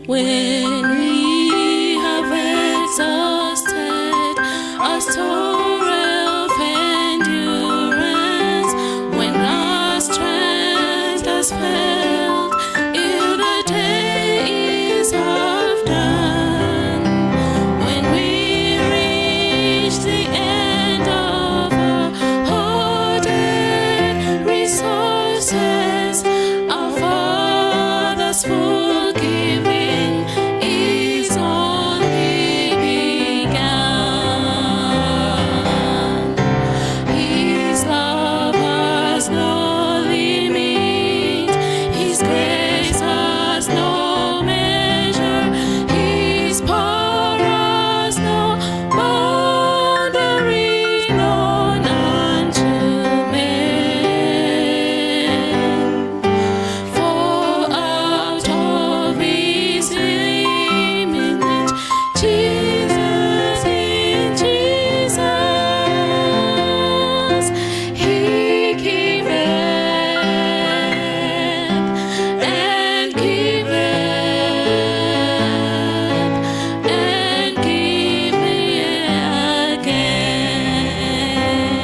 When we have exhausted our store of endurance, when our strength has failed, ere the day is half done, when we reach the end of our hoarded resources, our Father's forgiving is only begun. His love has no limit, His grace has no measure, His power has no boundary known unto man. For out of His infinite Jesus, in Jesus, He giveth and giveth and giveth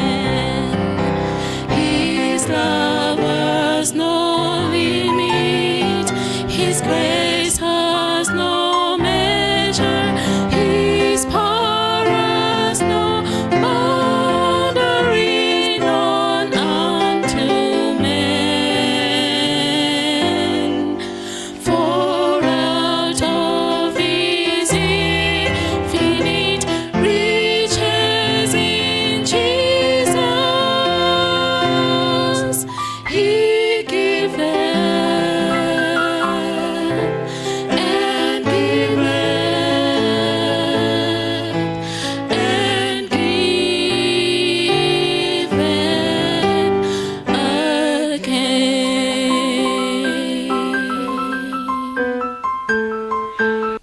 again. His love has no limit, His grace has no measure, His power has no boundary known unto man. For out of His infinite riches in Jesus, He giveth and giveth and giveth again.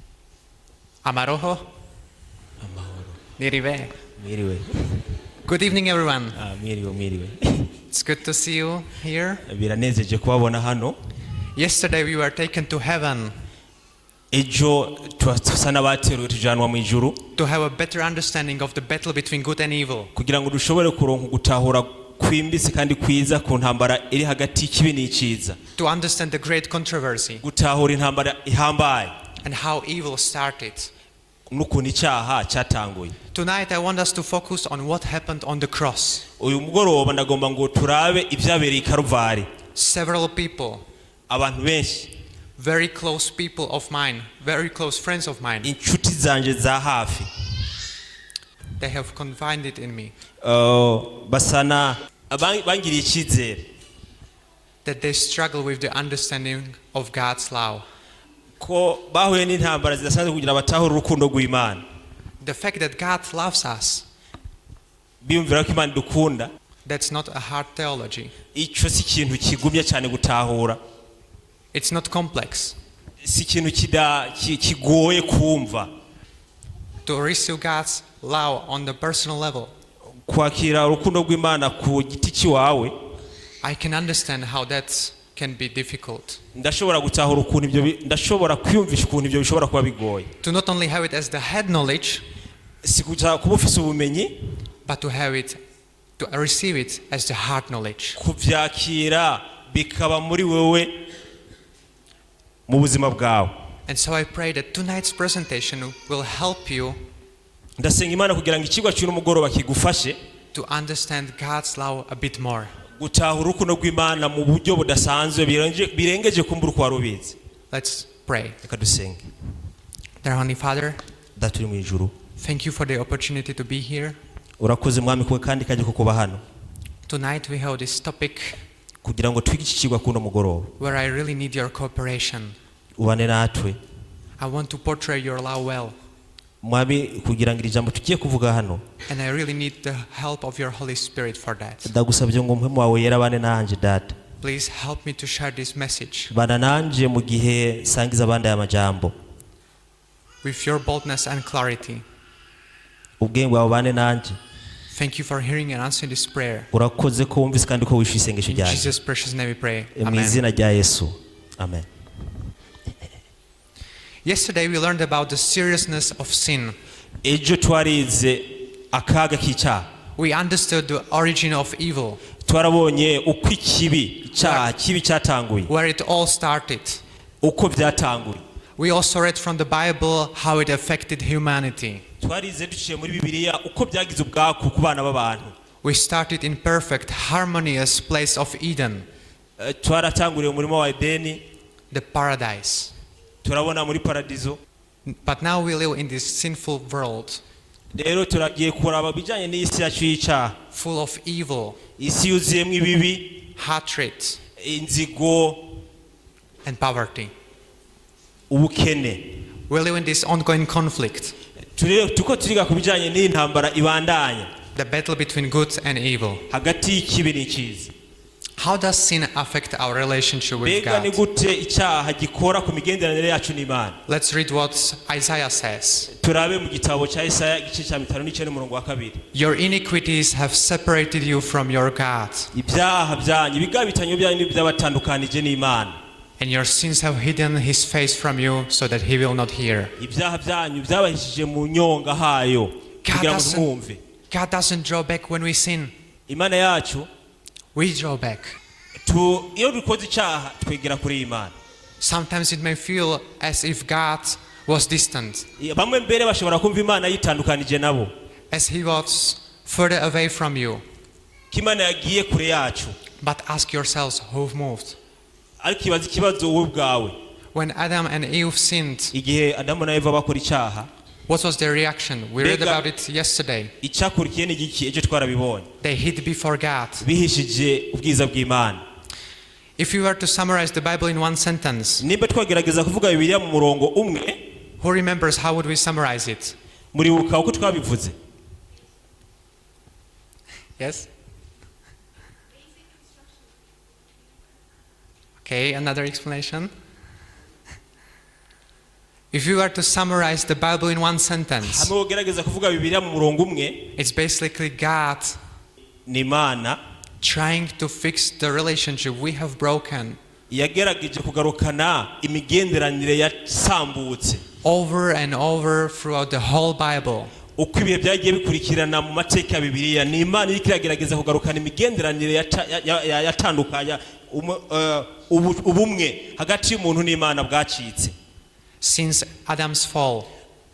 Amahoro. Mwiriwe. Mwiriwe. Good evening, everyone. Ah, mwiriwe, mwiriwe. It's good to see you here. Biranezeje kubabona hano. Yesterday we were taken to heaven Ejo tuba tusa n'abateruwe tujanwa mu ijuru to have a better understanding of the battle between good and evil. Kugira ngo dushobore kuronka gutahura kwimbitse kandi kwiza ku ntambara iri hagati y'ikibi n'icyiza. To understand the great controversy Gutahura intambara ihambaye and how evil started. N'ukuntu icyaha cyatanguye. Tonight I want us to focus on what happened on the cross. Uyu mugoroba ndagomba ngo turabe ibyabereye i Karuvari. Several people, Abantu benshi, very close people of mine, very close friends of mine, inshuti zanje za hafi, they have confided in me basa na bangiriye icyizere that they struggle with the understanding of God's love. Ko bahuye n'intambara zidasanzwe kugira batahure urukundo rw'Imana. The fact that God loves us, Biyumvira ko Imana idukunda, that's not a hard theology. Icyo si ikintu kigumye cyane gutahura. It's not complex. Si ikintu kigoye kumva. To receive God's love on the personal level, Kwakira urukundo rw'Imana ku giti cy'iwawe, I can understand how that can be difficult. Ndashobora gutahura ukuntu ibyo ndashobora kwiyumvisha ukuntu ibyo bishobora kuba bigoye. To not only have it as the head knowledge, Si kuja kuba ufise ubumenyi, but to have it, to receive it as the heart knowledge. Kubyakira bikaba muri wewe mu buzima bwawe. And so I pray that tonight's presentation will help you Ndasenga Imana kugira ngo ikigo cy'uno mugoroba kigufashe to understand God's love a bit more. Gutahura urukundo rw'Imana mu buryo budasanzwe birengeje kumbura uko wari ubizi. Let's pray. Reka dusenge. Dear Heavenly Father, Data uri mu ijuru, thank you for the opportunity to be here. Urakoze Mwami kuba kandi kajya ko kuba hano. Tonight we have this topic Kugira ngo twige iki kigwa kuno mugoroba, where I really need your cooperation. Ubane natwe. I want to portray your love well, Mwami, kugira ngo iri jambo tugiye kuvuga hano, and I really need the help of your Holy Spirit for that. Ndagusabye ngo mpwemu wawe yera abane nanjye, Data. Please help me to share this message Bana nanje mu gihe nsangiza abandi aya majambo with your boldness and clarity. Ubwenge bwawe bane nanje. Thank you for hearing and answering this prayer. Urakoze ko wumvise kandi ko wishyuye isengesho In ryanjye. Jesus' precious name we pray. Mu Amen. izina rya Yesu, amen. Yesterday we learned about the seriousness of sin. Ejo twarize akaga k'icyaha. We understood the origin of evil, Twarabonye uko ikibi icyaha kibi cyatanguye, where it all started. Uko byatanguye. We also read from the Bible how it affected humanity. Twarize duciye muri Bibiliya uko byagize ubwaku ku bana b'abantu. We started in perfect, harmonious place of Eden, Twaratanguriye umurima wa Edeni, the paradise. Turabona muri paradizo. But now we live in this sinful world, Rero turagiye kuraba ibijyanye n'isi yacu y'icyaha, full of evil, isi yuzuyemo ibibi, hatred, inzigo, and poverty. Ubukene. We live in this ongoing conflict, Turiko turiga ku bijyanye n'iyi ntambara ibandanya the battle between good and evil. Hagati y'ikibi n'icyiza. How does sin affect our relationship with Mbega ni God? gute icyaha gikora ku migenderanire yacu n'Imana? Let's read what Isaiah says. Turabe mu gitabo cya Isaya igice cya 59 umurongo wa 2. Your iniquities have separated you from your God, Ibyaha byanyu ibigabitanyo byanyu byabatandukanije n'Imana, and your sins have hidden his face from you so that he will not hear. Ibyaha byanyu byabahishije mu nyonga hayo kugira ngo mwumve. God doesn't draw back when we sin. Imana yacu We draw back. Iyo dukoze icyaha twegera kuri iyi Imana. Sometimes it may feel as if God was distant, Bamwe mbere bashobora kumva Imana yitandukanije nabo, as he was further away from you. Ko Imana yagiye kure yacu. But ask yourselves who moved. Ariko ibaza ikibazo wowe ubwawe. When Adam and Eve sinned, Igihe Adamu na Eva bakora icyaha, what was their reaction? We read Mbega- about it yesterday. Icyakurikiye ni igiki? Ejo twarabibonye. They hid before God. Bihishije ubwiza bw'Imana. If you were to summarize the Bible in one sentence, Nimba twagerageza kuvuga Bibiliya mu murongo umwe, who remembers how would we summarize it? Muribuka uko twabivuze? Yes? Okay, another explanation. If you were to summarize the Bible in one sentence, Hamwe wogerageza kuvuga Bibiliya mu murongo umwe, it's basically God ni Imana trying to fix the relationship we have broken yagerageje kugarukana imigenderanire yasambutse over and over throughout the whole Bible. Uko ibihe byagiye bikurikirana mu mateka ya Bibiliya. Ni Imana iriko iragerageza kugarukana imigenderanire yatandukanya ubumwe hagati y'umuntu n'Imana bwacitse. Since Adam's fall,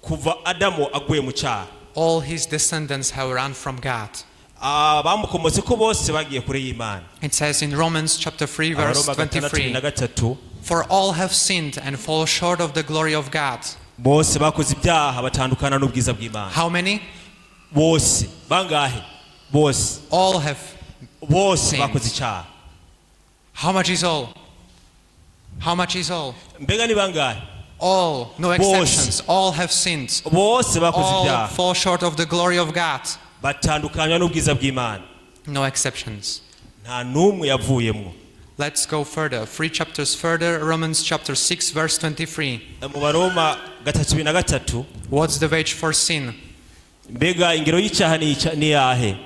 Kuva Adamu aguye mu cyaha, all his descendants have run from God. Abamukomotse ko bose bagiye kure y'Imana. It says in Romans chapter 3 verse Abaroma 6 23, 23, "For all have sinned and fall short of the glory of God." Bose bakoze ibyaha batandukana n'ubwiza bw'Imana. How many? Bose bangahe? Bose. All have. Bose Sinned. bakoze icyaha. How much is all? How much is all? Mbega ni bangahe? All, no Bose. exceptions. All have sinned. Bose bakoze All ibyaha fall short of the glory of God. batandukanywa n'ubwiza bw'Imana. No exceptions. Nta n'umwe yavuyemwo. Let's go further. Three chapters further, Romans chapter 6 verse 23. Mu Baroma 3:23. What's the wage for sin? Mbega ingero y'icyaha ni yahe?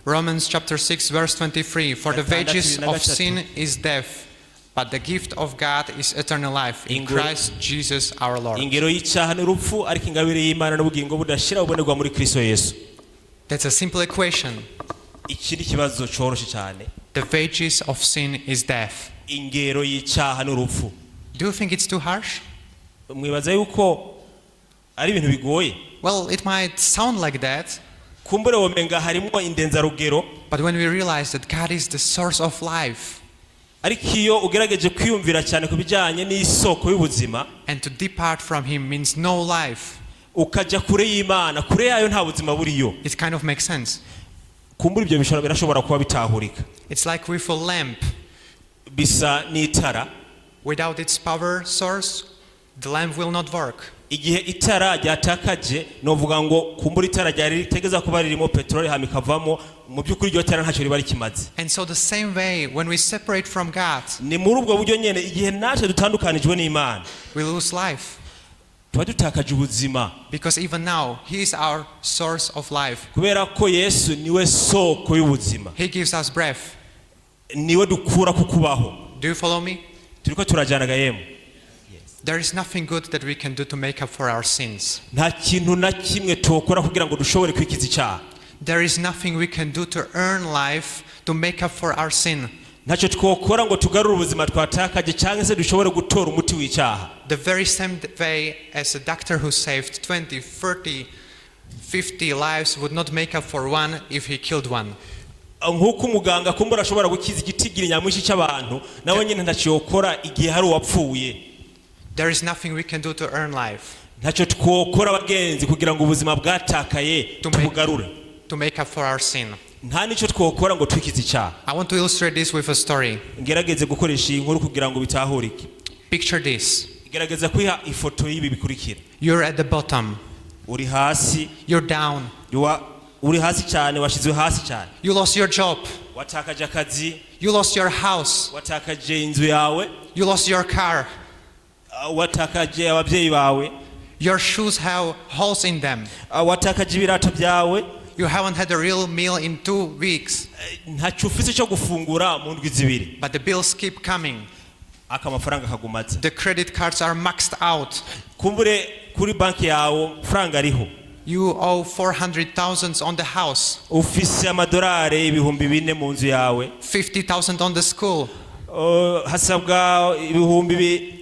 Romans chapter 6 verse 23. For the 6 wages of 23. sin is death, but the gift of God is eternal life in Christ Jesus our Lord. Ingero y'icyaha ni urupfu, ariko ingabire y'Imana n'ubugingo budashira bubonerwa muri Kristo Yesu. That's a simple equation. Iki ni ikibazo cyoroshye cyane. The wages of sin is death. Ingero y'icyaha ni urupfu. Do you think it's too harsh? Mwibaza yuko ari ibintu bigoye? Well, it might sound like that, Kumbure womenga harimo indenzarugero, but when we realize that God is the source of life ariko iyo ugerageje kwiyumvira cyane ku bijyanye n'isoko y'ubuzima, and to depart from Him means no life, ukajya kure y'Imana, kure yayo nta buzima buriyo, it kind of makes sense. Kumbura ibyo birashobora kuba bitahurika. It's like with a lamp. Bisa n'itara. Without its power source, the lamp will not work. Igihe itara ryatakaje, novuga ngo kumbura itara ryari ritegeza kuba ririmo peteroli hama ikavamo, mu by'ukuri iryo tara ntacyo riba rikimaze. And so, the same way, when we separate from God, Ni muri ubwo buryo nyene igihe natwe dutandukanijwe n'Imana, we lose life. Tuba dutakaje ubuzima. Because even now, He is our source of life. Kubera ko Yesu niwe soko y'ubuzima. He gives us breath. Niwe dukura ku kubaho. Do you follow me? Turiko turajyanaga yemwe? There is nothing good that we can do to make up for our sins. Nta kintu na kimwe tokora kugira ngo dushobore kwikiza icyaha. There is nothing we can do to earn life to make up for our sin. Ntacyo twokora ngo tugarure ubuzima twatakaje cyangwa se dushobore gutora umuti w'icyaha. The very same way as a doctor who saved 20, 30, 50 lives would not make up for one if he killed one. Nk'uko umuganga kumbura ashobora gukiza igitigiri nyamwinshi cy'abantu, nawe nyine ntacyo yokora igihe hari uwapfuye. There is nothing we can do to earn life, Ntacyo twokora, abagenzi, kugira ngo ubuzima bwatakaye tubugarure. To make up for our sin. Nta n'icyo twokora ngo twikize icyaha. I want to illustrate this with a story. Ngerageze gukoresha iyi nkuru kugira ngo bitahurike. Picture this. Gerageza kwiha ifoto y'ibi bikurikira. You're at the bottom. Uri hasi. You're down. Uri hasi cyane, washyizwe hasi cyane. You lost your job. Watakaje akazi. You lost your house. Watakaje inzu yawe. You lost your car. Watakaje ababyeyi bawe. Your shoes have holes in them. Watakaje ibirato byawe. You haven't had a real meal in 2 weeks. Ntacyo ufise cyo gufungura mu ndwi 2. But the bills keep coming. Aka amafaranga akagumaza. The credit cards are maxed out. Kumbure kuri banki yawe amafaranga ariho. You owe 400,000 on the house, Ufise amadolari 4,000 mu nzu yawe. 50,000 on the school. Hasabwa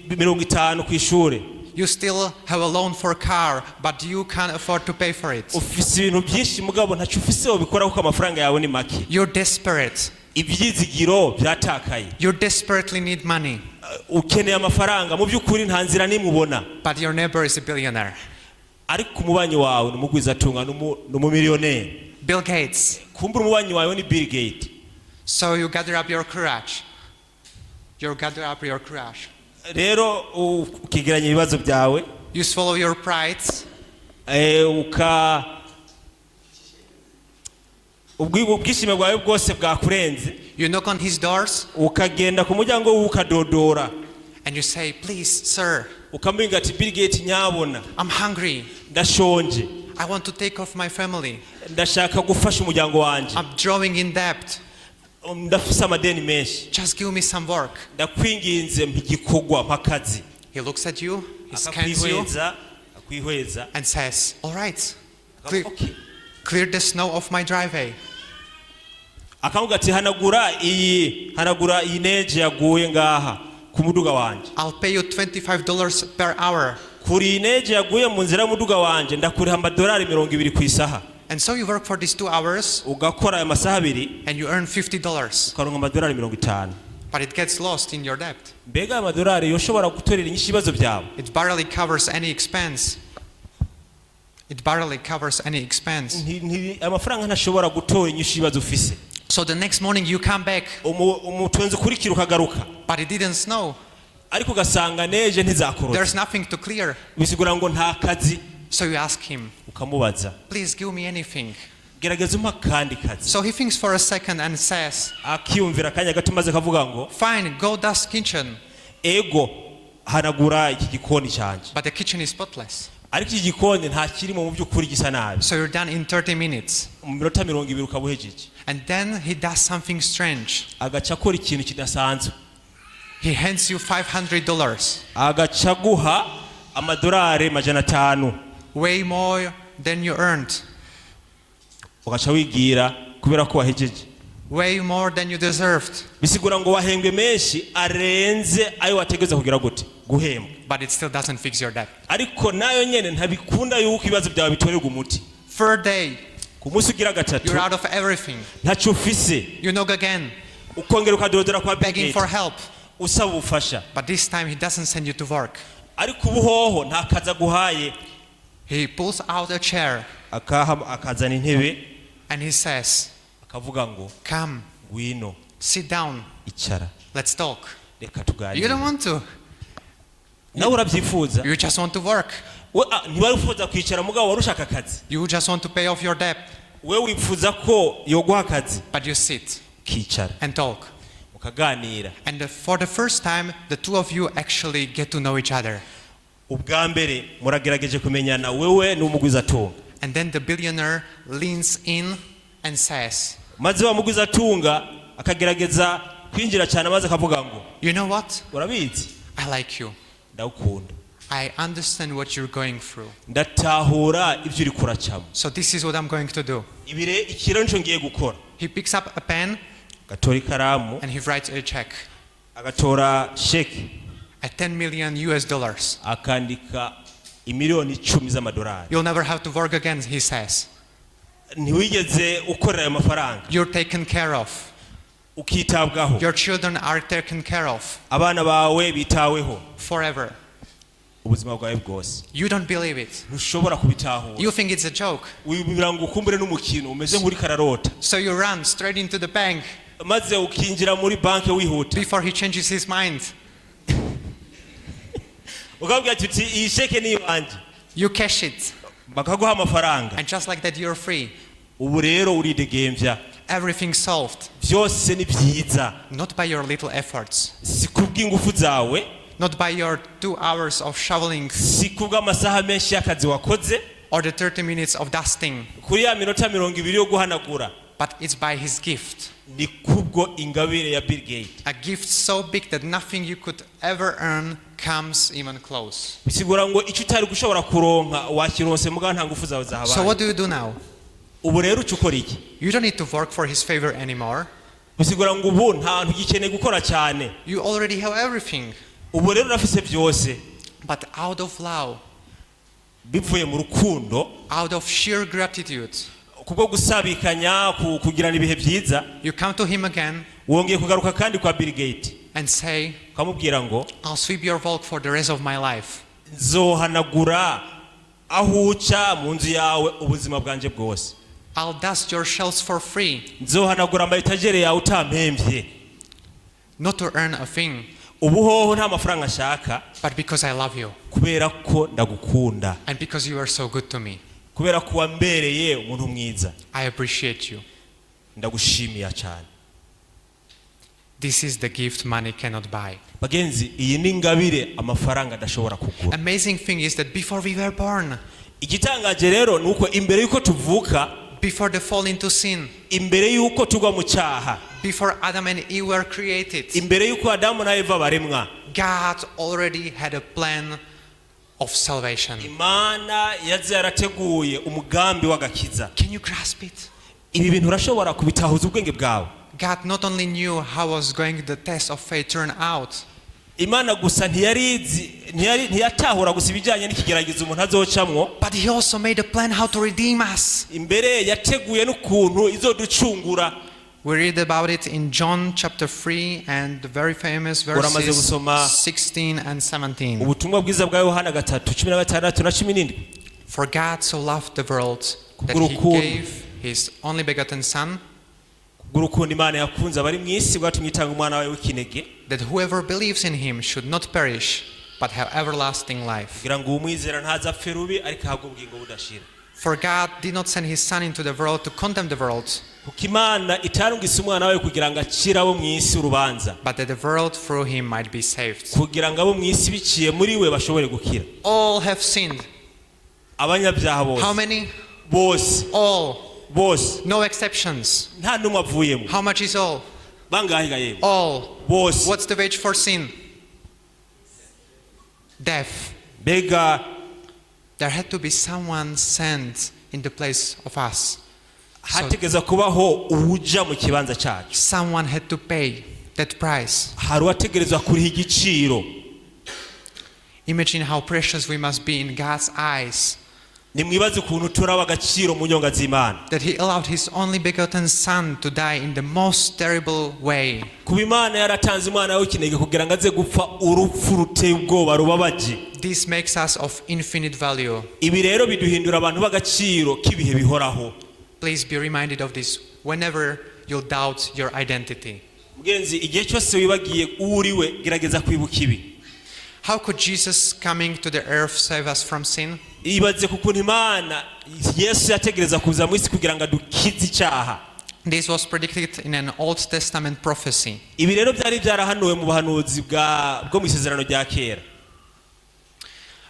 50,000 ku ishuri. You still have a loan for a car, but you can't afford to pay for it. Ufise ibintu byinshi, mugabo ntacyo ufise wobikora kuko amafaranga yawe ni make. You're desperate. Ibyizigiro byatakaye. You desperately need money, Ukeneye amafaranga mu by'ukuri, nta nzira n'imwe ubona. But your neighbor is a billionaire. Ariko umubanyi wawe ni umugwizatunga, ni umumiliyoneri. Bill Gates. Kumbura umubanyi wawe ni Bill Gates. So you gather up your courage. You gather up your courage. Rero ukegeranya ibibazo byawe. You swallow your pride. Uka ubwishime bwawe bwose bwakurenze. You knock on his doors Ukagenda ku muryango wiwe ukadodora. And you say, "Please, sir, Ukamubwira ati: "Bill Gates, nyabona, I'm hungry. ndashonje. I want to take off my family. Ndashaka gufasha umuryango wanjye. I'm drowning in debt. Ndafise amadeni menshi. Just give me some work." Ndakwinginze, mpa igikorwa, mpa akazi." He looks at you, he scans you, Akakwihweza, akwihweza, and says, "All right, clear, Okay. clear the snow off my driveway." Akavuga ati: Hanagura iyi neige yaguye ngaha ku muduga wanje. "I'll pay you $25 per hour." Kuri iyi neige yaguye mu nzira y'umuduga wanje, ndakuriha amadolari 20 ku isaha. And so you work for these 2 hours Ugakora aya masaha 2 and you earn $50. ukaronka amadolari 50. But it gets lost in your debt. Mbega aya madolari yoshobora gutorera inyishu ibibazo byawe? It barely covers any expense. It barely covers any expense. Amafaranga ntashobora gutora inyishu y'ibibazo ufise. So the next morning you come back, Umutwenzi ukurikira ukagaruka, but it didn't snow. Ariko ugasanga neige ntizakorotse. There's nothing to clear. Bisigura ngo nta kazi. So you ask him, Ukamubaza, "Please give me anything." "Gerageza umpa akandi kazi." So he thinks for a second and says, Akiyumvira akanya gato maze akavuga ngo, "Fine, go dust kitchen." "Ego, hanagura iki gikoni cyanjye." But the kitchen is spotless. Ariko iki gikoni nta kirimo, mu by'ukuri gisa nabi. So you're done in 30 minutes. Mu minota 20 ukaba uhejeje. And then he does something strange. Agaca akora ikintu kidasanzwe. He hands you $500, Agaca aguha amadolari 500, way more than you earned, ugaca wigira kubera ko wahejeje. Way more than you deserved. Bisigura ngo wahembwe menshi arenze ayo wategereza kugira gute guhembwa. But it still doesn't fix your debt. Ariko nayo nyene ntabikunda yuko ibibazo byawe bitorerwa umuti. Third day, Ku munsi ugira gatatu, you're out of everything. ntacyo ufise. You knock again, Ukongera ukadodora kwa Bill begging Gates, for help. usaba ubufasha. But this time he doesn't send you to work. Ariko ubu hoho nta kazi aguhaye. He pulls out a chair Akaha akazana intebe and he says, akavuga ngo, "Come, "Ngwino, sit down, icara, let's talk." reka You tuganire." don't want to. Nawe urabyifuza? You just want to work. We, ntiwari wifuza kwicara, mugabo wari ushaka akazi. You just want to pay off your debt. We wifuza ko yoguha akazi. But you sit Ukicara and talk. Mukaganira. And for the first time, the two of you actually get to know each other. Ubwa mbere muragerageje kumenyana, wewe n'umugwizatunga. And then the billionaire leans in and says, Maze wa mugwizatunga akagerageza kwinjira cyane maze akavuga ngo, "You know what? "Urabizi, I like you. Ndagukunda. I understand what you're going through. Ndatahura ibyo uri kuracamo. So this is what I'm going to do. Ibi rero iki rero nico ngiye gukora. He picks up a pen Agatora ikaramu and he writes a check agatora sheke at 10 million US dollars. Akandika imiliyoni 10 z'amadolari. You'll never have to work again, he says. Ntiwigeze ukorera ayo mafaranga. You're taken care of. Ukitabwaho. Your children are taken care of Abana bawe bitaweho forever. Ubuzima bwawe bwose. You don't believe it. Ntushobora kubitahura. You think it's a joke. Wibwira ngo ukumbure n'umukino umeze nk'uri kararota. So you run straight into the bank Maze ukinjira muri banki wihuta before he changes his mind. Ukabwira ati uti iyi sheke ni iwanjye. You cash it. Bakaguha amafaranga. And just like that, you're free. Ubu rero uridegembya. Everything solved. Byose ni byiza. Not by your little efforts, Si kubw'ingufu zawe, not by your 2 hours of shoveling si kubw'amasaha menshi y'akazi wakoze, or the 30 minutes of dusting, kuri ya minota 20 yo guhanagura, but it's by his gift. Ni kubwo ingabire ya Bill Gates. A gift so big that nothing you could ever earn comes even close. Bisigura ngo icyo utari gushobora kuronka wakironse mugabo nta ngufu zawe So, zahabaye. what do you do now? Ubu rero uca ukora iki? You don't need to work for his favor anymore. Bisigura ngo ubu nta ntugikeneye gukora cyane. You already have everything. Ubu rero urafise byose. But out of love, Bivuye mu rukundo, out of sheer gratitude, kubwo gusabikanya kugirana ibihe byiza, you come to him again wongeye kugaruka kandi kwa Bill Gates and say, ukamubwira ngo I'll sweep your vault for the rest of my life. Nzohanagura aho uca mu nzu yawe ubuzima bwanje bwose. I'll dust your shelves for free, Nzohanagura ama étagères yawe utampembye. Not to earn a thing, Ubu hoho nta mafaranga nshaka, but because I love you kubera ko ndagukunda, and because you are so good to me. Kubera ko wambereye umuntu mwiza. I appreciate you. Ndagushimiye cyane. This is the gift money cannot buy. Bagenzi, iyi ni ingabire amafaranga adashobora kugura. Amazing thing is that before we were born, Igitangaje rero ni uko imbere y'uko tuvuka, before the fall into sin, imbere y'uko tugwa mu cyaha, before Adam and Eve were created, imbere y'uko Adamu na Eva baremwa, God already had a plan of salvation. Imana yaze yarateguye umugambi w'agakiza. Can you grasp it? Ibi bintu urashobora kubitahuza ubwenge bwawe? God not only knew how was going the test of faith turn out, Imana gusa ntiyarizi ntiyari ntiyatahura gusa ibijyanye n'ikigeragezo umuntu azocamwo, but He also made a plan how to redeem us. Imbere yateguye n'ukuntu izoducungura. We read about it in John chapter 3 and the very famous Uramaze verses gusoma 16 and 17. ubutumwa bwiza bwa Yohana 3:16 na 17. For God so loved the world that He Kubw'urukundo. Gave His only begotten Son, Kubw'urukundo Imana yakunze abari mu isi bwatumye itanga umwana wayo w'ikinege, that whoever believes in Him should not perish, but have everlasting life. Kugira ngo uwumwizera ntazapfe rubi ariko ahabwe ubugingo budashira. For God did not send His Son into the world to condemn the world, Kuko Imana itarungise umwana wayo kugira ngo acire abo mu isi urubanza, but that the world through Him might be saved. Kugira ngo abo mu isi biciye muri we bashobore gukira. All have sinned. Abanyabyaha How bose. Many? Bose. All. Bose. No exceptions. Nta n'umwe avuyemo. How much is all? Bangahe ga yemwe? All. Bose. What's the wage for sin? Death. Mbega There had to be someone sent in the place of us. Hategeza kubaho uwuja mu kibanza cyacu. Someone had to pay that price. Hari uwategerezwa kuriha igiciro. Imagine how precious we must be in God's eyes Nimwibaze ukuntu turaba agaciro mu nyonga z'Imana, that He allowed His only begotten Son to die in the most terrible way. Kuba Imana yaratanze umwana w'ikinege kugira ngo aze gupfa urupfu ruteye ubwoba rubabaje. This makes us of infinite value. Ibi rero biduhindura abantu b'agaciro k'ibihe bihoraho. Please be reminded of this whenever you doubt your identity. Mugenzi, igihe cyose wibagiye uwo uriwe gerageza kwibuka ibi. How could Jesus coming to the earth save us from sin? Ibaze ku kuntu Imana Yesu yategereza kuza mu isi kugira ngo adukize icyaha. This was predicted in an Old Testament prophecy. Ibi rero byari byarahanuwe mu buhanuzi bwa bwo mu isezerano rya kera.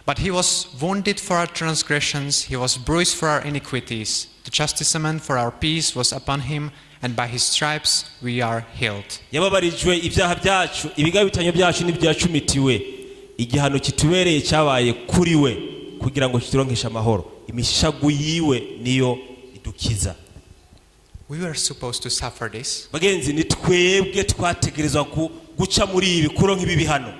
But he was wounded for our transgressions, he was bruised for our iniquities. The chastisement for our peace was upon him, and by his stripes we are healed. Yababarijwe ibyaha byacu ibigabitanyo byacu n'ibyacumitiwe. Igihano kitubereye cyabaye kuri we kugira ngo kituronkeshe amahoro, imishagu yiwe niyo idukiza. We were supposed to suffer this, Bagenzi, ni twebwe twategerezwa guca muri ibi kuronka ibi bihano.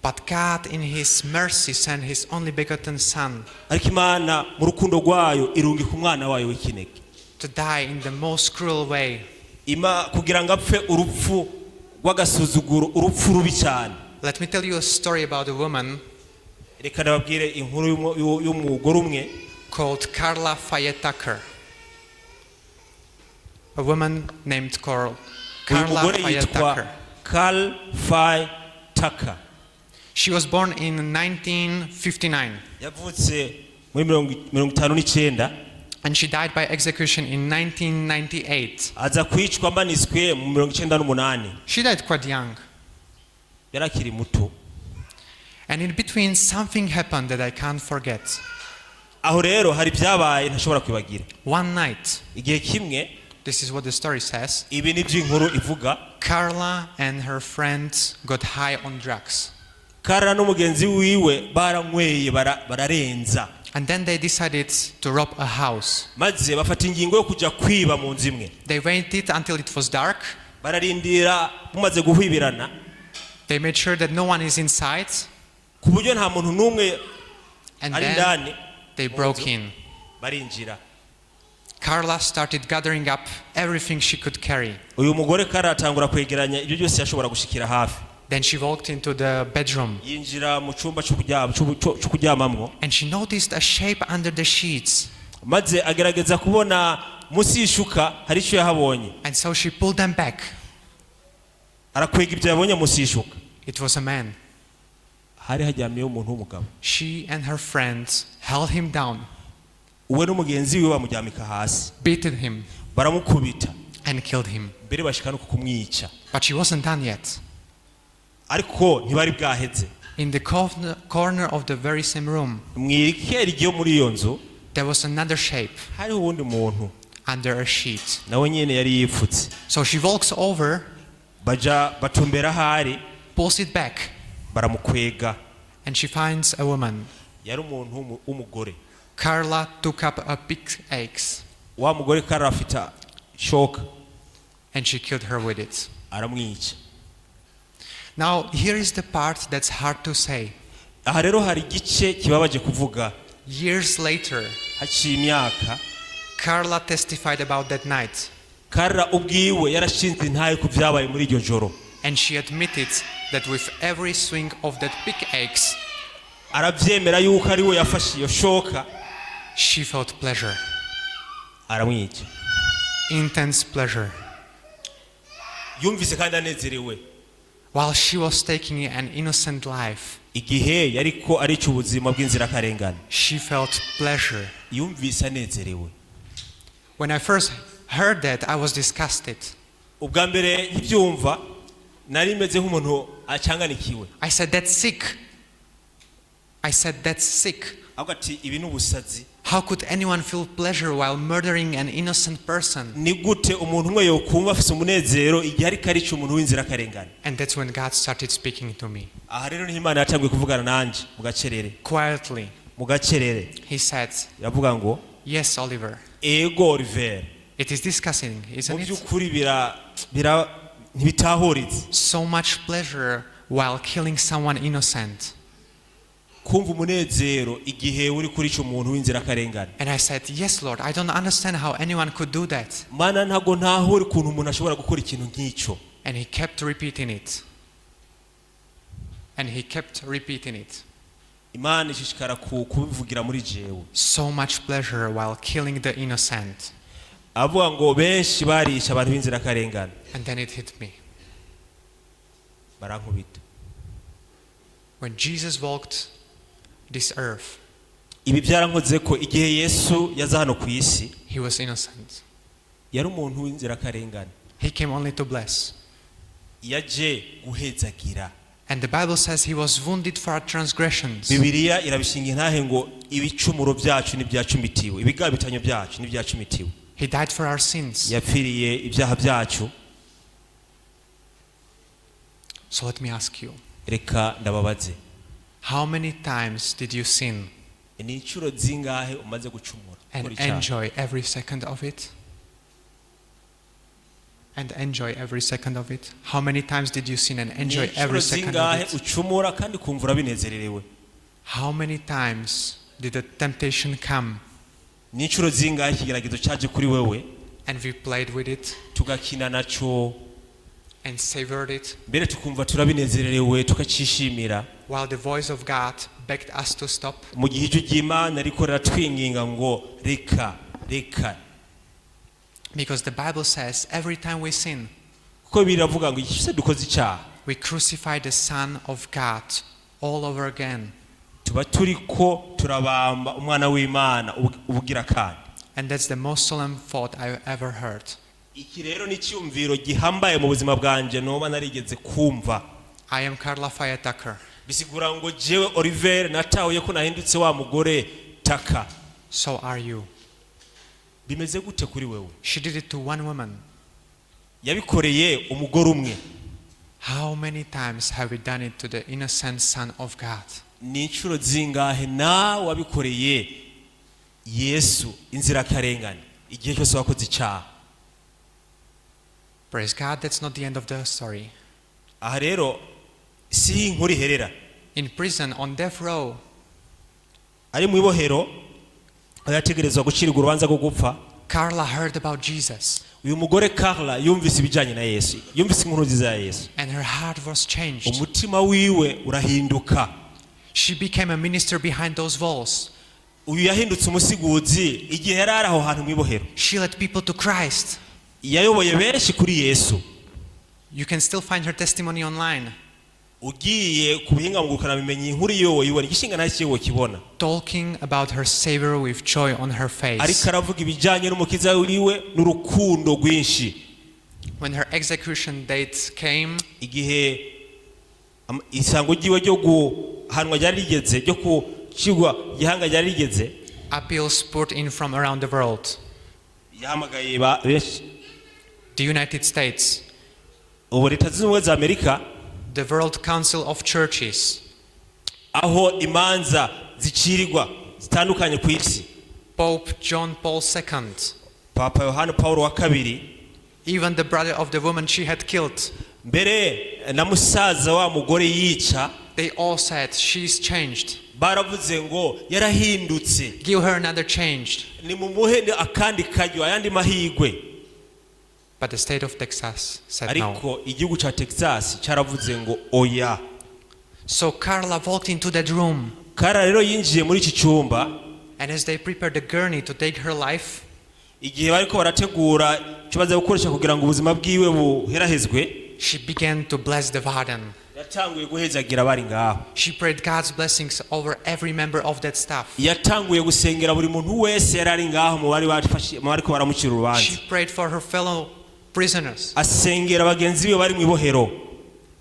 But God, in His mercy, sent His only begotten Son Ariko Imana mu rukundo rwayo irungika umwana wayo w'ikinege to die in the most cruel way. Ima kugira ngo apfe urupfu rw'agasuzuguro, urupfu rubi cyane. Let me tell you a story about a woman Reka nababwire inkuru y'umugore umwe called Carla Fayette Tucker. A woman named Uyu Carla mugore Fayette yitwa Tucker. Carl Fay Tucker. She was born in 1959 Yavutse muri 59 and she died by execution in 1998. Aza kwicwa amanitswe mu 98. She died quite young. Yari akiri muto. And in between, something happened that I can't forget. Aho rero hari ibyabaye ntashobora kwibagira. One night, Igihe kimwe, this is what the story says, ibi ni byo inkuru ivuga, Carla and her friends got high on drugs. Carla n'umugenzi wiwe baranyweye bararenza. And then they decided to rob a house. Maze bafata ingingo yo kujya kwiba mu nzu imwe. They waited until it was dark. Bararindira bumaze guhwibirana, They made sure that no one is inside. ku buryo nta muntu n'umwe And ari then indani. They broke in. Barinjira. Carla started gathering up everything she could carry. Uyu mugore Carla atangura kwegeranya ibyo byose yashobora gushikira hafi. Then she walked into the bedroom Yinjira mu cyumba cyo kuryamamwo, and she noticed a shape under the sheets. Maze agerageza kubona munsi y'ishuka hari icyo yahabonye. And so she pulled them back. Arakwega ibyo yabonye munsi y'ishuka. It was a man. Hari haryamyeyo umuntu w'umugabo. She and her friends held him down, We n'umugenzi wiwe bamuryamika hasi, beaten him, baramukubita, and killed him. Mbere bashika no kumwica. But she wasn't done yet. Ariko ntibari bwaheze. In the corner of the very same room, Mu ikeri ryo muri iyo nzu, there was another shape hariho uwundi muntu under a sheet. nawe nyine yari yipfutse. So she walks over, Baja batumbera ahari, pulls it back, baramukwega. And she finds a woman. Yari umuntu w'umugore. Carla took up a pickaxe Wa mugore Carla afite shoka, and she killed her with it. Aramwica. Now, here is the part that's hard to say. Aha rero hari igice kibabaje kuvuga. Years later, Haciye imyaka, Carla testified about that night Carla ubwiwe yarashinze intahe ku byabaye muri iryo joro, and she admitted that with every swing of that pickaxe, arabyemera yuko ari we yafashe iyo shoka, she felt pleasure, aramwica. Intense pleasure. Yumvise kandi anezerewe. While she was taking an innocent life, Igihe yariko arica ubuzima bw'inzirakarengane, she felt pleasure. Yumvise anezerewe. When I first heard that, I was disgusted. Ubwa mbere nkibyumva nari meze nk'umuntu acanganikiwe. I said, "That's sick." I said, "That's sick." Ahubwo ati ibi ni ubusazi. How could anyone feel pleasure while murdering an innocent person? Ni gute umuntu umwe yokumva afise umunezero igihe ariko arica umuntu w'inzirakarengane? And that's when God started speaking to me. Aha rero niho Imana yatanguye kuvugana nanje mu gacerere. Quietly, Mu gacerere. He said, Iravuga ngo, "Yes, Oliver, "Ego Oliver, it is disgusting, mu isn't it? by'ukuri bira ntibitahuritse." So much pleasure while killing someone innocent." Kumva umunezero igihe uri kurica umuntu w'inzirakarengane. And I said, "Yes, Lord, I don't understand how anyone could do that." Mana, ntabwo ntahura ukuntu umuntu ashobora gukora ikintu nk'icyo. And he kept repeating it. And he kept repeating it. Imana ishishikara kubivugira muri jewe. So much pleasure while killing the innocent. Avuga ngo benshi barisha abantu b'inzirakarengane. And then it hit me. Barankubita. When Jesus walked this earth, Ibi byarankoze ko igihe Yesu yaza hano ku isi, he was innocent. Yari umuntu w'inzirakarengane. He came only to bless. Yaje guhezagira. And the Bible says he was wounded for our transgressions. Bibiliya irabishinga intahe ngo ibicumuro byacu n'ibyacumitiwe, ibigabitanyo byacu n'ibyacumitiwe. He died for our sins. Yapfiriye ibyaha byacu. So let me ask you, Reka ndababaze, How many times did you sin Ni inshuro zingahe umaze gucumura and ukora icyaha? enjoy every second of it? And enjoy every second of it? How many times did you sin and Ni enjoy inshuro every second zingahe of it? ucumura kandi ukumva urabinezererewe? How many times did the temptation come Ni inshuro zingahe ikigeragezo cyaje kuri wewe and we played with it tugakina naco and savored it mbere tukumva turabinezererewe tukacishimira while the voice of God begged us to stop? Mu gihe ijwi ry'Imana riko riratwinginga ngo reka reka. Because the Bible says every time we sin, Kuko biravuga ngo igihe cyose dukoze icyaha we crucify the Son of God all over again. Tuba turiko turabamba umwana w'Imana ubugira kandi. And that's the most solemn thought I've ever heard. Iki rero ni icyumviro gihambaye mu buzima bwanje noba narigeze kumva. I am Carla Faya Tucker. Bisigura ngo jewe Oliver natahuye ko nahindutse wa mugore Taka. So are you. Bimeze gute kuri wewe? She did it to one woman. Yabikoreye umugore umwe. How many times have we done it to the innocent Son of God? Ni inshuro zingahe nawe wabikoreye Yesu inzirakarengane igihe cyose wakoze icyaha? Praise God, that's not the end of the story. Aha rero si inkuru iherera. In prison, on death row, Ari mu ibohero aho yategerezwa gucirwa urubanza rwo gupfa, Carla heard about Jesus uyu mugore Carla yumvise ibijyanye na Yesu, yumvise inkuru nziza ya Yesu, and her heart was changed. Umutima wiwe urahinduka. She became a minister behind those walls. Uyu yahindutse umusiguzi igihe yari ari aho hantu mu ibohero. She led people to Christ. Yayoboye benshi kuri Yesu. You can still find her testimony online, Ugiye ku buhinga ngurukanabumenyi inkuru yiwe woyibona igishinga nta kiwe wokibona, talking about her Savior with joy on her ariko face. aravuga ibijyanye n'umukiza wiwe n'urukundo rwinshi. When her execution date came, Igihe isango ryiwe ryo guhanwa ryari rigeze ryo gucirwa igihanga ryari rigeze, appeals poured in from around the world. Yahamagaye benshi. The United States, Ubu Leta Zunze Ubumwe za Amerika, the World Council of Churches, aho imanza zicirirwa zitandukanye ku isi, Pope John Paul II, Papa Yohani Paul wa kabiri, even the brother of the woman she had killed, mbere na musaza wa mugore yica, they all said, "She's changed. Baravuze ngo yarahindutse. Give her another change." Nimumuhe akandi karyo ayandi mahirwe. But the state of Texas said no. Ariko igihugu cya Texas cyaravuze ngo oya. So Carla walked into that room, Carla rero yinjiye muri iki cyumba, and as they prepared the gurney to take her life, igihe bariko barategura icyo baza gukoresha kugira ngo ubuzima bwiwe buherahezwe, she began to bless the warden. Yatanguye guhezagira abari ngaho. She prayed God's blessings over every member of that staff. Yatanguye gusengera buri muntu wese yari ari ngaho mu bari bafashe mu bariko baramucira urubanza. She prayed for her fellow prisoners. Asengera bagenzi be bari mu ibohero.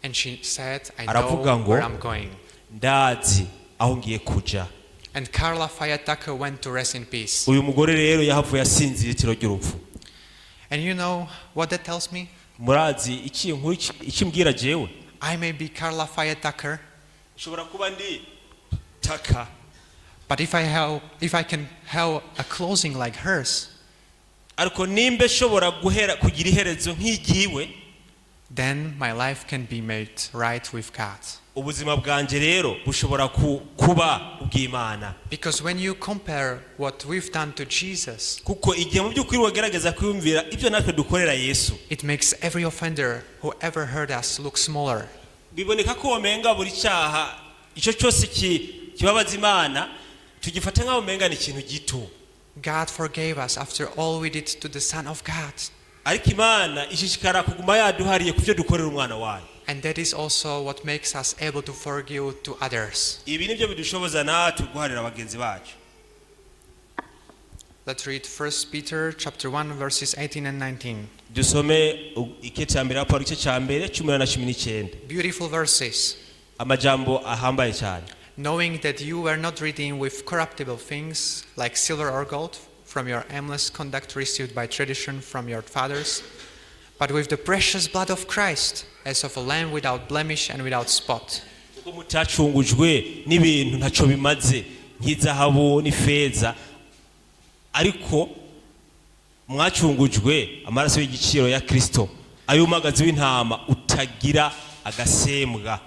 And she said, "I know Aravuga ngo, where I'm going." Ndazi aho ngiye kuja. And Carla Faya Tucker went to rest in peace. Uyu mugore rero yahavuye asinzira itiro ry'urupfu. And you know what that tells me? Murazi iki inkuru ikimbwira jewe? I may be Carla Faya Tucker, Nshobora kuba ndi Tucker, but if I can have a closing like hers, ariko nimba nshobora guhera kugira iherezo nk'igiwe, then my life can be made right with God. Ubuzima bwanjye rero bushobora kuba ubw'Imana. Because when you compare what we've done to Jesus, Kuko igihe mu by'ukuri wagerageza kwiyumvira ibyo natwe dukorera Yesu, it makes every offender who ever hurt us look smaller. Biboneka ko womenga buri cyaha icyo cyose kibabaza Imana tugifata nk'aho umenga ni ikintu gito. God forgave us after all we did to the Son of God. Ariko Imana ishishikara kuguma yaduhariye ku byo dukorera umwana wayo. And that is also what makes us able to forgive to others. Ibi nibyo bidushoboza natwe guharira bagenzi bacu. Let's read 1 Peter chapter 1 verses 18 and 19. Dusome igice cya mbere Paulo igice cya mbere 18 na 19. Beautiful verses. Amajambo ahambaye cyane. Knowing that you were not redeemed with corruptible things like silver or gold from your aimless conduct received by tradition from your fathers, but with the precious blood of Christ, as of a lamb without blemish and without spot. Kuko mutacungujwe n'ibintu ntaco bimaze nk'izahabu n'ifeza, ariko mwacungujwe amaraso y'igiciro ya Kristo, ay'umwagazi w'intama utagira agasembwa.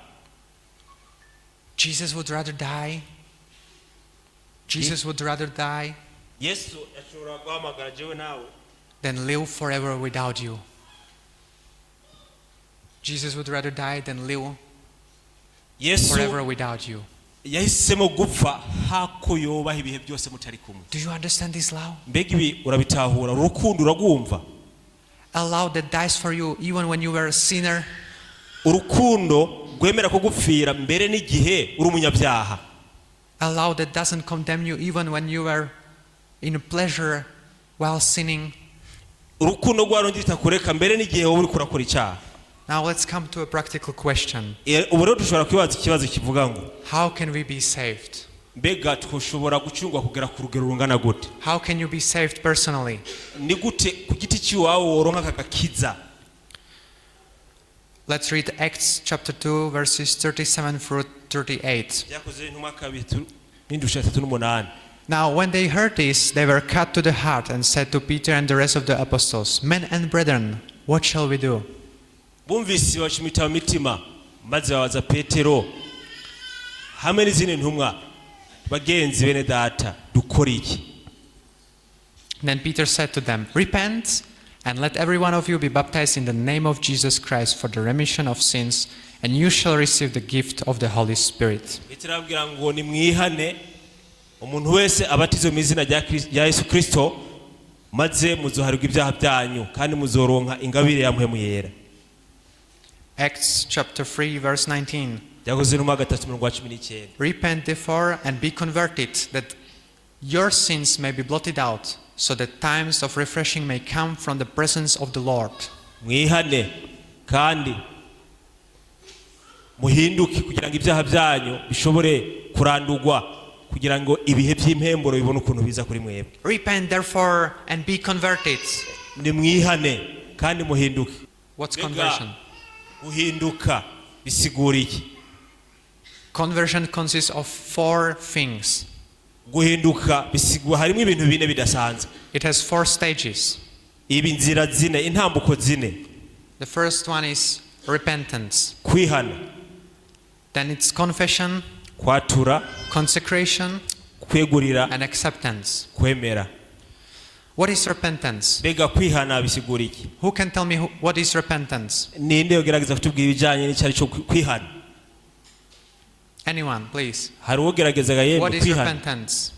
Jesus would rather die. Jesus would rather die Yesu ashobora guhamagara jewe nawe than live forever without you. Jesus would rather die than live Yesu forever without you. Yahisemo gupfa hako yobaho ibihe byose mutari kumwe. Do you understand this love? Mbega ibi urabitahura? Urukundo uragwumva? A love that dies for you even when you were a sinner. Urukundo rwemera kugupfira mbere n'igihe uri umunyabyaha. A love that doesn't condemn you even when you were in pleasure while sinning. Urukundo rwa rundi rutakureka mbere n'igihe wowe uriko urakora icyaha. Now let's come to a practical question. Ubu rero dushobora kwibaza ikibazo kivuga ngo How can we be saved? Mbega twashobora gucungwa kugera ku rugero rungana gute? How can you be saved personally? Ni gute ku giti cy'iwawe woronka aka gakiza? Let's read Acts chapter 2 verses 37 through 38. Byakozwe intumwa kabiri n'indusha 38. Now when they heard this, they were cut to the heart and said to Peter and the rest of the apostles, "Men and brethren, what shall we do?" Bumvise bacumita mu mitima, maze babaza Petero hamwe n'izindi ntumwa: "Bagenzi, bene data, dukora iki?" Then Peter said to them, "Repent and let every one of you be baptized in the name of Jesus Christ for the remission of sins, and you shall receive the gift of the Holy Spirit." Petero arababwira ngo nimwihane, umuntu wese abatizwe mu izina rya Yesu Kristo, maze muzoharirwa ibyaha byanyu kandi muzoronka ingabire ya Mpwemu Yera. Acts chapter 3 verse 19. Byakozwe intumwa 3 umurongo wa 19. "Repent therefore and be converted, that your sins may be blotted out, so that times of refreshing may come from the presence of the Lord." Mwihane kandi muhinduke kugira ngo ibyaha byanyu bishobore kurandurwa, kugira ngo ibihe by'impemburo bibone ukuntu biza kuri mwebwe. Repent therefore and be converted. Nimwihane kandi muhinduke. What's Mbega conversion? Guhinduka bisigura iki? Conversion consists of four things. Guhinduka bisigura harimo ibintu bine bidasanzwe. It has four stages. Ibi nzira zine, intambuko zine. The first one is repentance. Kwihana. Then it's confession, Kwatura. Consecration, Kwegurira. And acceptance. Kwemera. What is repentance? Mbega kwihana bisigura iki? Who can tell me what is repentance? Ninde yogerageza kutubwira ibijyanye n'icyo cyo kwihana? Anyone, please. Hari uwogeragezaga yemwe What is kwihana? Repentance?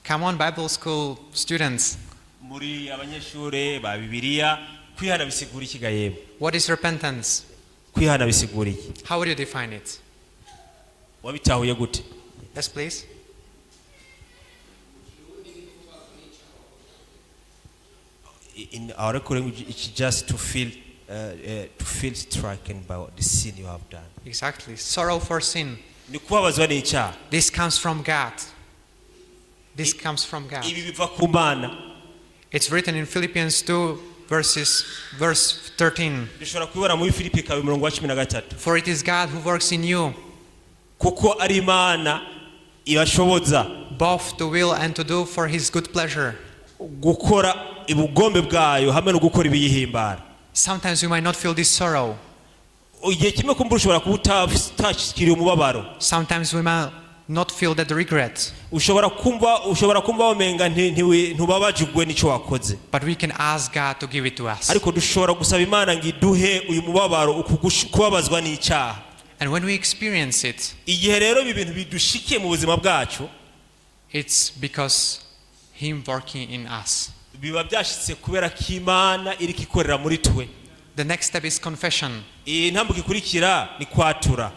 Come on, Bible school students. Muri abanyeshuri ba Bibiliya, kwihana bisigura iki ga yemwe? What is repentance? Kwihana bisigura iki? How would you define it? Wabitahuye gute? Yes, please. In our language, it's just to feel stricken by the sin you have done. Exactly. Sorrow for sin. Ni kubabazwa n'icyaha. This comes from God. This comes from God. Ibi biva ku Mana. It's written in Philippians 2 verse 13. Dushobora kubibona muri Filipi 2 umurongo wa 13. "For it is God who works in you Kuko ari Imana ibashoboza both to will and to do for his good pleasure." gukora ubugombe bwayo hamwe no gukora ibiyihimbara. Sometimes you might not feel this sorrow. Igihe kimwe kumbura ushobora kuba utashyikiriye umubabaro. Sometimes we might not feel that regret. Ushobora kumva wamenga ntubabajwe n'icyo wakoze. But we can ask God to give it to us. Ariko dushobora gusaba Imana ngo iduhe uyu mubabaro, uku kubabazwa n'icyaha. And when we experience it, Igihe rero ibi bintu bidushikiye mu buzima bwacu, it's because Him working in us. Biba byashyitse kubera ko Imana iri ikorera muri twe. The next step is confession. Iyi ntambwe ikurikira ni kwatura.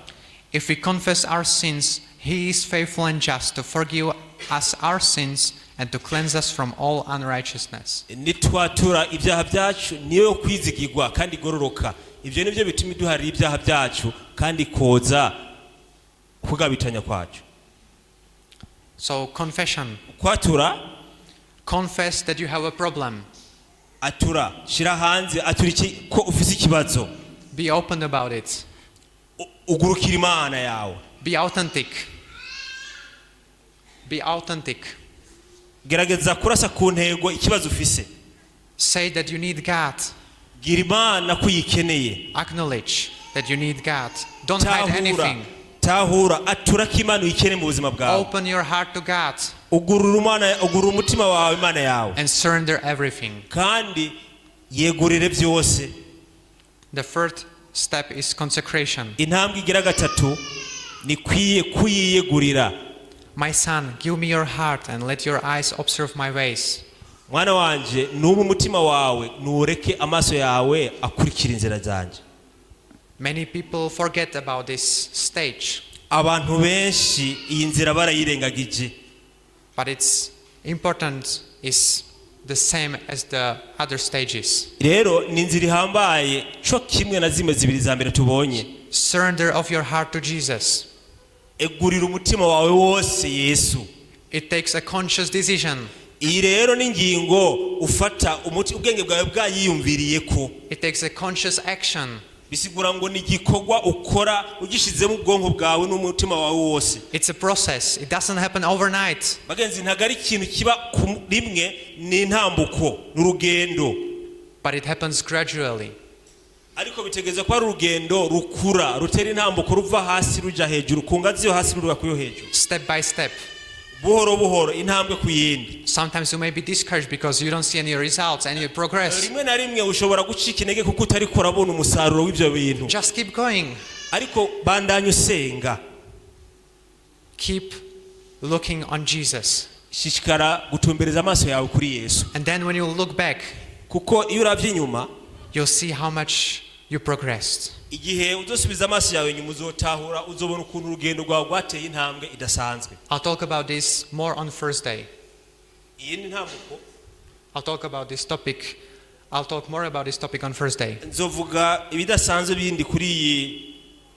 "If we confess our sins, He is faithful and just to forgive us our sins and to cleanse us from all unrighteousness." Nitwatura ibyaha byacu, niyo yo kwizigirwa kandi igororoka. Ibyo nibyo bituma iduharira ibyaha byacu kandi ikoza kugabitanya kwacu. So, confession. Kwatura. Confess that you have a problem. Atura, shira hanze, atura iki ko ufise ikibazo. Be open about it. Ugurukira Imana yawe. Be authentic. Be authentic. Gerageza kurasa ku ntego ikibazo ufise. Say that you need God. Gira Imana ko uyikeneye. Acknowledge that you need God. Don't hide Tahura, anything. tahura, atura ko Imana uyikeneye mu buzima bwawe. Open your heart to God Ugurura Imana, ugurura umutima wawe Imana yawe, and surrender everything. kandi yegurire byose. The third step is consecration. Intambwe igira gatatu ni kwiye kuyiyegurira. My son, give me your heart and let your eyes observe my ways. Mwana wanje, nuba umutima wawe, nureke amaso yawe akurikira inzira zanjye. Many people forget about this stage, Abantu benshi iyi nzira barayirengagije, but its important is the same as the other stages. Rero ni inzira ihambaye co kimwe na zimwe zibiri za mbere tubonye. Surrender of your heart to Jesus. Egurira umutima wawe wose Yesu. It takes a conscious decision. Iyi rero ni ingingo ufata umuti ubwenge bwawe bwayiyumviriye ko. It takes a conscious action. Bisigura ngo ni igikorwa ukora ugishizemo ubwonko bwawe n'umutima wawe wose. It's a process. It doesn't happen overnight, Bagenzi, ntabwo ari ikintu kiba ku rimwe, ni intambuko, ni urugendo, but it happens gradually. Ariko bitegereza ko ari urugendo rukura, rutera intambuko, ruva hasi ruja hejuru, ku ngazi yo hasi ruruga kuyo hejuru, step by step. Buhoro buhoro, intambwe ku yindi. Sometimes you may be discouraged because you don't see any results, any progress. Rimwe na rimwe ushobora gucika intege kuko utari kurabona umusaruro w'ibyo bintu. Just keep going. Ariko bandanya usenga. Keep looking on Jesus. Shishikara gutumbereza amaso yawe kuri Yesu. And then when you look back, Kuko iyo uravye inyuma, you'll see how much you progressed. Igihe uzosubiza amaso yawe inyuma, uzotahura, uzobona ukuntu urugendo rwawe rwateye intambwe idasanzwe. I'll talk about this more on Thursday. Iyi ni intambuko. I'll talk about this topic. I'll talk more about this topic on Thursday. Nzovuga ibidasanzwe bindi kuri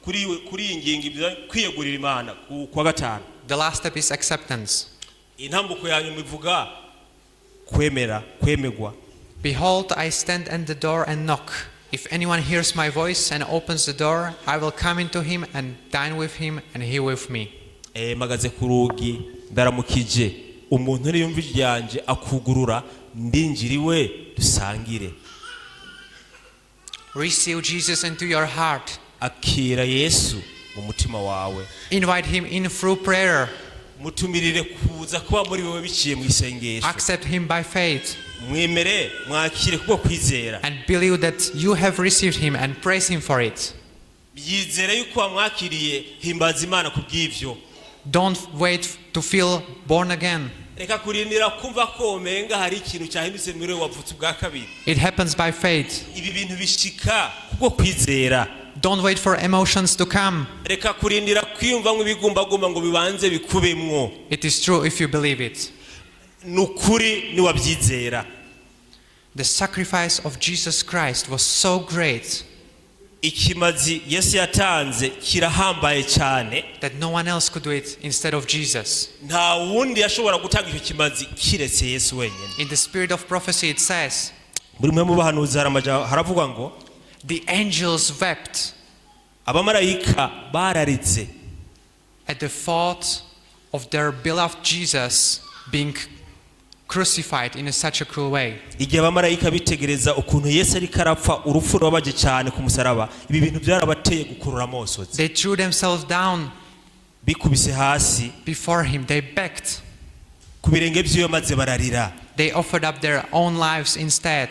iyi ngingo kwiyegurira Imana ku kwa gatanu. The last step is acceptance. Intambuko ya nyuma ivuga kwemera, kwemegwa. Behold, I stand at the door and knock. If anyone hears my voice and opens the door, I will come into him and dine with him and he with me. Mpagaze ku rugi ndaramukije, umuntu niyumva ijwi ryanjye akugurura, ndinjira iwe dusangire. Receive Jesus into your heart. Akira Yesu mu mutima wawe. Invite him in through prayer. Mutumirire kuza kuba muri wowe biciye mu isengesho. Accept him by faith Mwemere, mwakire kubwo kwizera, and believe that you have received him and praise him for it. Yizere yuko wamwakiriye, himbaza Imana ku bw'ivyo. Don't wait to feel born again. Reka kurindira kumva ko umenga hari ikintu cyahindutse muri wowe, wavutse ubwa kabiri. It happens by faith. Ibi bintu bishika kubwo kwizera. Don't wait for emotions to come. Reka kurindira kwiyumvamo ibigumbagumba ngo bibanze bikubemwo. It is true if you believe it. Ni ukuri niwabyizera. The sacrifice of Jesus Christ was so great Ikimazi Yesu yatanze kirahambaye cyane that no one else could do it instead of Jesus. nta wundi yashobora gutanga icyo kimazi kiretse Yesu wenyine. In the spirit of prophecy, it says, Muri mwe mu bahanuzi haravugwa ngo the angels wept abamarayika bararitse at the thought of their beloved Jesus being crucified in such a cruel way. Igihe abamarayika bitegereza ukuntu Yesu ariko arapfa urupfu rubabaje cyane ku musaraba, ibi bintu byarabateye gukurura amosozi. They threw themselves down Bikubise hasi before him, they begged, ku birenge by'iwe maze bararira. They offered up their own lives instead.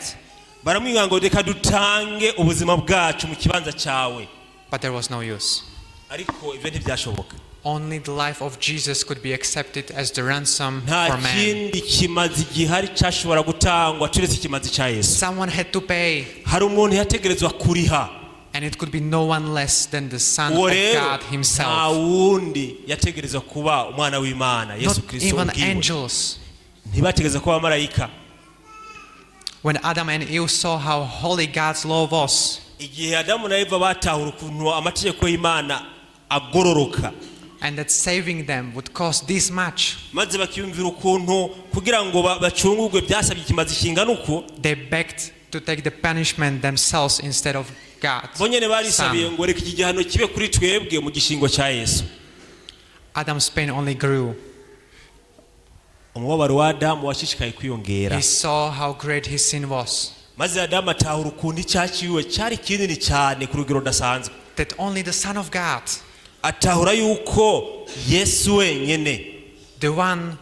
Baramwinginga ngo reka dutange ubuzima bwacu mu kibanza cyawe. But there was no use. Ariko ibyo ntibyashoboka. Only the life of Jesus could be accepted as the ransom Nta for man. kindi kimazi gihari cyashobora gutangwa turetse ikimazi cya Yesu. Someone had to pay, Hari umuntu yategerezwa kuriha. And it could be no one less than the Son Uwo of rero God nta Himself. wundi yategerezwa kuba umwana w'Imana Yesu Not Kirisito even ubwiwe. angels. Ntibategereza kuba abamarayika. When Adam and Eve saw how holy God's law was, Igihe Adamu na Eva batahura ukuntu amategeko y'Imana agororoka, And that saving them would cost this much. Maze bakiyumvira ukuntu kugira ngo ba- bacungurwe byasabye ikimazi kingana uku. They begged to take the punishment themselves instead of God. Bo nyene barisabiye Son. Ngo reka iki gihano kibe kuri twebwe mu gishingo cya Yesu. Adam's pain only grew. Umubabaro wa Adamu washishikaye kwiyongera. He saw how great his sin was. Maze Adamu atahura ukuntu icyaha ciwe cyari kinini cyane ku rugero rudasanzwe. That only the Son of God, Atahura yuko Yesu wenyene, the one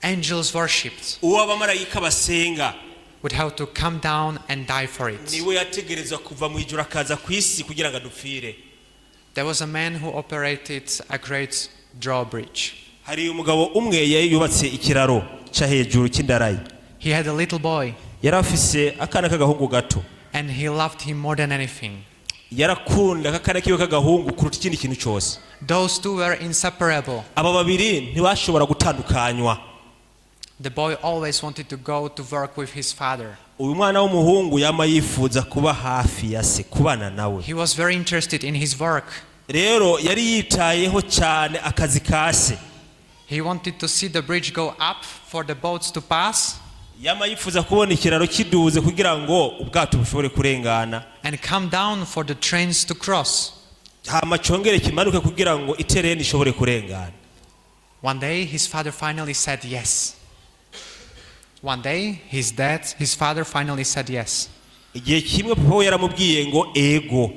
angels worshipped, uwo abamarayika basenga, would have to come down and die for it. Niwe yategerezwa kuva mu ijuru akaza ku isi kugira ngo adupfire. There was a man who operated a great drawbridge. Hari umugabo umwe yari yubatse ikiraro cyo hejuru cy'indarayi. He had a little boy Yari afise akana k'agahungu gato. And he loved him more than anything. Yarakunda akana kiwe k'agahungu kuruta ikindi kintu cyose. Those two were inseparable. Aba babiri ntibashobora gutandukanywa. The boy always wanted to go to work with his father. Uyu mwana w'umuhungu yama yifuza kuba hafi ya se, kubana nawe. He was very interested in his work. Rero yari yitayeho cyane akazi ka se. He wanted to see the bridge go up for the boats to pass Yama yifuza kubona ikiraro kiduze kugira ngo ubwato bushobore kurengana, and come down for the trains to cross. Hama congere kimanuke kugira ngo itereni ishobore kurengana. One day, his father finally said yes. One day, his dad, his father finally said yes Igihe kimwe papa we yaramubwiye ngo ego.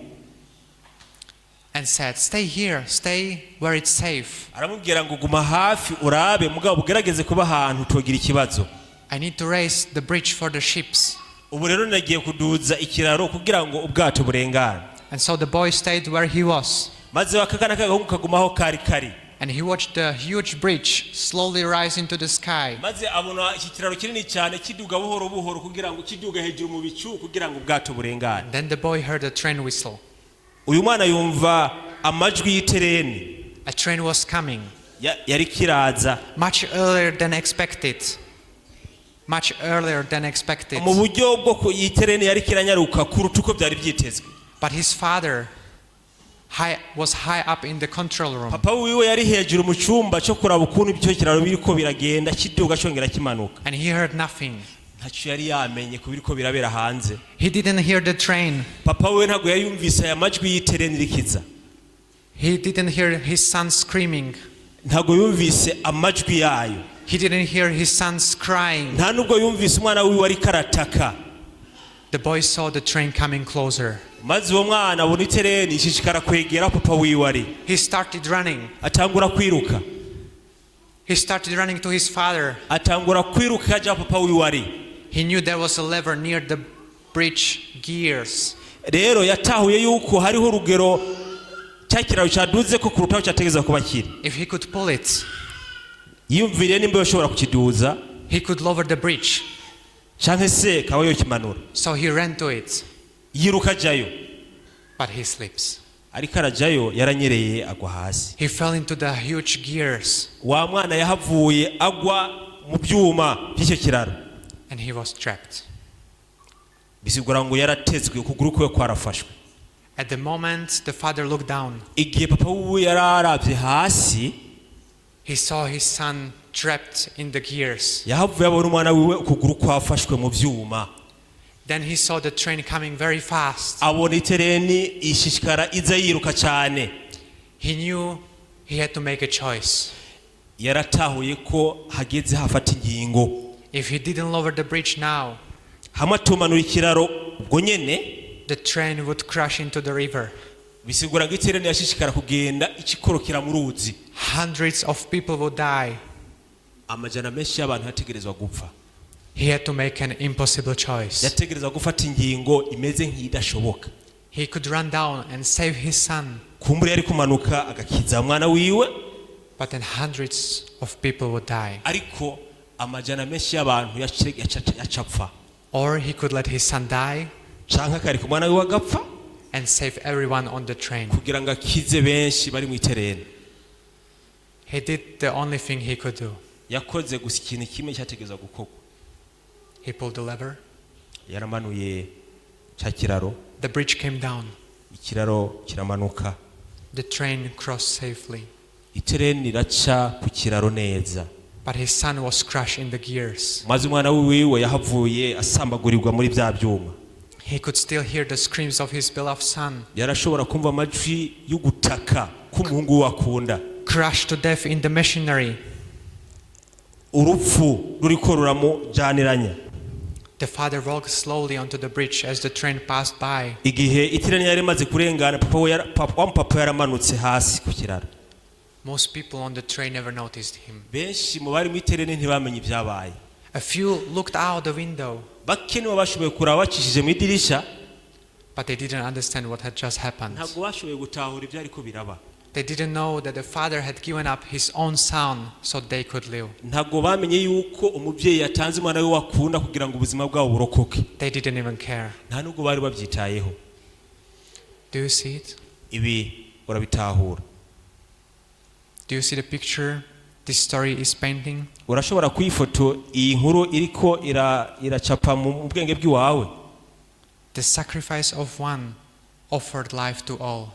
And said, "Stay here, stay where it's safe. Aramubwira ngo guma hafi urabe mugabo ugerageze kuba ahantu utogira ikibazo. I need to raise the bridge for the ships." Ubu rero nagiye kuduza ikiraro kugira ngo ubwato burengane. And so the boy stayed where he was. Maze akana k'agahungu kagumaho kari kari. And he watched the huge bridge slowly rise into the sky. Maze abona iki kiraro kinini cyane kiduga buhoro buhoro kugira ngo kiduga hejuru mu bicu kugira ngo ubwato burengane. Then the boy heard a train whistle. Uyu mwana yumva amajwi y'itereni. A train was coming Ya- yari kiraza much earlier than expected. Much earlier than expected. Mu buryo bwo ku- iyi tereni yari kiranyaruka kuruta uko byari byitezwe. But his father was high up in the control room. Papa wiwe yari hejuru mu cyumba cyo kuraba ukuntu icyo kiraro biriko biragenda kiduga cyongera kimanuka. And he heard nothing. Ntacyo yari yamenye ku biriko birabera hanze. He didn't hear the train. Papa wiwe ntabwo yari yumvise aya majwi y'itereni rikiza. He didn't hear his son screaming. Ntabwo yumvise amajwi yayo. He didn't hear his sons crying. Nta nubwo yumvise umwana wiwe ariko arataka. The boy saw the train coming closer. Maze uwo mwana abona itereni ishishikara kwegera aho papa wiwe ari. He started running. Atangura kwiruka. He started running to his father. Atangura kwiruka ajya aho papa wiwe ari. He knew there was a lever near the bridge gears. Rero yatahuye yuko hariho urugero cya kiraro cyaduze ko kuruta aho cyategerezwa kuba kiri. If he could pull it, Yiyumviriye nimba yoshobora kukiduza, he could lower the bridge. cyangwa se kaba yokimanura. So he ran to it, Yiruka ajyayo, but he slips. Ariko arajyayo yaranyereye agwa hasi. He fell into the huge gears Wa mwana yahavuye agwa mu byuma by'icyo kiraro. And he was trapped. Bisigura ngo yaratezwe, ukuguru kwe kwarafashwe. At the moment the father looked down, Igihe papa wiwe yari arabye hasi, he saw his son trapped in the gears. yahavuye abona umwana wiwe ukuguru kwafashwe mu byuma. Then he saw the train coming very fast. Abona itereni ishishikara iza yiruka cyane. He knew he had to make a choice. Yaratahuye ko hageze hafata ingingo. If he didn't lower the bridge now, Hamwe atumanura ikiraro ubwo nyene, the train would crash into the river. Bisigura ngo itereni yashishikara kugenda ikikorokera mu ruzi. Hundreds of people would die. Amajana menshi y'abantu yategerezwa gupfa. He had to make an impossible choice. Yategerezwa gufata ingingo imeze nk'idashoboka. He could run down and save his son, Kumbura yari kumanuka agakiza umwana wiwe, but then hundreds of people would die. Ariko amajana menshi y'abantu yace- yaca- yacapfa. Or he could let his son die Canke akareka umwana wiwe agapfa and save everyone on the train. Kugira ngo akize benshi bari mu itereni. He did the only thing he could do. Yakoze gusa ikintu kimwe cyategerezwa gukorwa. He pulled the lever. Yaramanuye cya kiraro. The bridge came down. Ikiraro kiramanuka. The train crossed safely. Itereni iraca ku kiraro neza. But his son was crushed in the gears. Maze umwana wiwe yahavuye asambagurirwa muri bya byuma. He could still hear the screams of his beloved son, Yarashobora kumva amajwi y'ugutaka k'umuhungu we akunda, crushed to death in the machinery. Urupfu ruriko ruramujyaniranya. The father walked slowly onto the bridge as the train passed by. Igihe itereni yari imaze kurengana, papa we yara- papa- wa mupapa yaramanutse hasi ku kiraro. Most people on the train never noticed him. Benshi mu bari mu itereni ntibamenye ibyabaye. A few looked out the window, Bake nibo bashoboye kuraba bacishije mu idirisha. But they didn't understand what had just happened. Ntabwo bashoboye gutahura ibyariko biraba. They didn't know that the father had given up his own son so they could live. Ntabwo bamenye yuko umubyeyi yatanze umwana we wakunda kugira ngo ubuzima bwabo burokoke. They didn't even care. Nta nubwo bari babyitayeho. Do you see it? Ibi urabitahura? Do you see the picture this story is painting? Urashobora kuyifoto iyi nkuru iriko ira- iracapa mu bwenge bw'iwawe? The sacrifice of one offered life to all.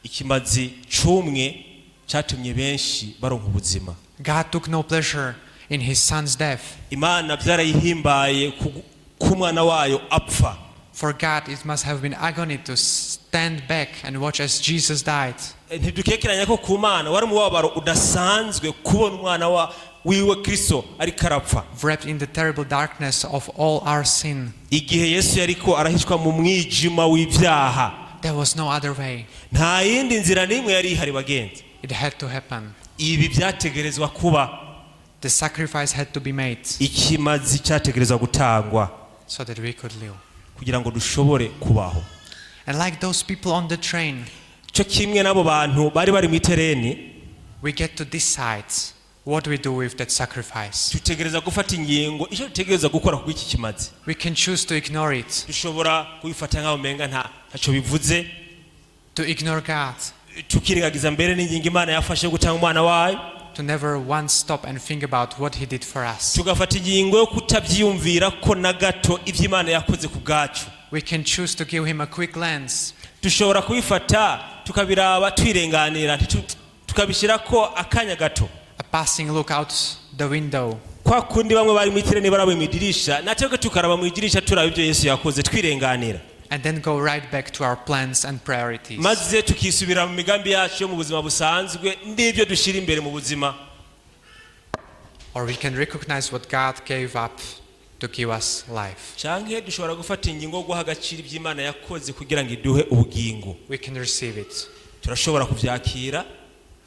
Ikimazi c'umwe cyatumye benshi baronka ubuzima. God took no pleasure in his son's death. Imana byarayihimbaye ku- ko umwana wayo apfa. For God, it must have been agony to stand back and watch as Jesus died. Ntidukekeranya ko ku Mana wari umubabaro udasanzwe kubona umwana wa wiwe Kristo ariko arapfa, wrapped in the terrible darkness of all our sin. Igihe Yesu yariko arahishwa mu mwijima w'ibyaha. There was no other way. Nta yindi nzira n'imwe yari ihari, bagenzi. It had to happen. Ibi byategerezwa kuba. The sacrifice had to be made Ikimazi cyategerezwa gutangwa so that we could live. Kugira ngo dushobore kubaho. And like those people on the train, Cyo kimwe n'abo bantu bari bari mu itereni, we get to decide what we do with that sacrifice. Dutegereza gufata ingingo icyo dutegereza gukora kuri iki kimazi. We can choose to ignore it, Dushobora kubifata nk'aho umenga nta ntacyo bivuze, to ignore God, tukirengagiza mbere n'ingingo Imana yafashe yo gutanga umwana wayo, to never once stop and think about what He did for us. Tugafata ingingo yo kutabyiyumvira ko na gato ibyo Imana yakoze ku bwacu. We can choose to give Him a quick glance, Dushobora kubifata tukabiraba twirenganira ntitu- tukabishyira ko akanya gato, a passing look out the window, kwa kundi bamwe bari mu itereni baraba mu idirisha, natwe tukaraba mu idirisha turaba ibyo Yesu yakoze twirenganira, and then go right back to our plans and priorities. Maze tukisubira mu migambi yacu yo mu buzima busanzwe n'ibyo dushyira imbere mu buzima. Or we can recognize what God gave up to give us life. Canke dushobora gufata ingingo yo guha agaciro ibyo Imana yakoze kugira ngo iduhe ubugingo. We can receive it. Turashobora kubyakira.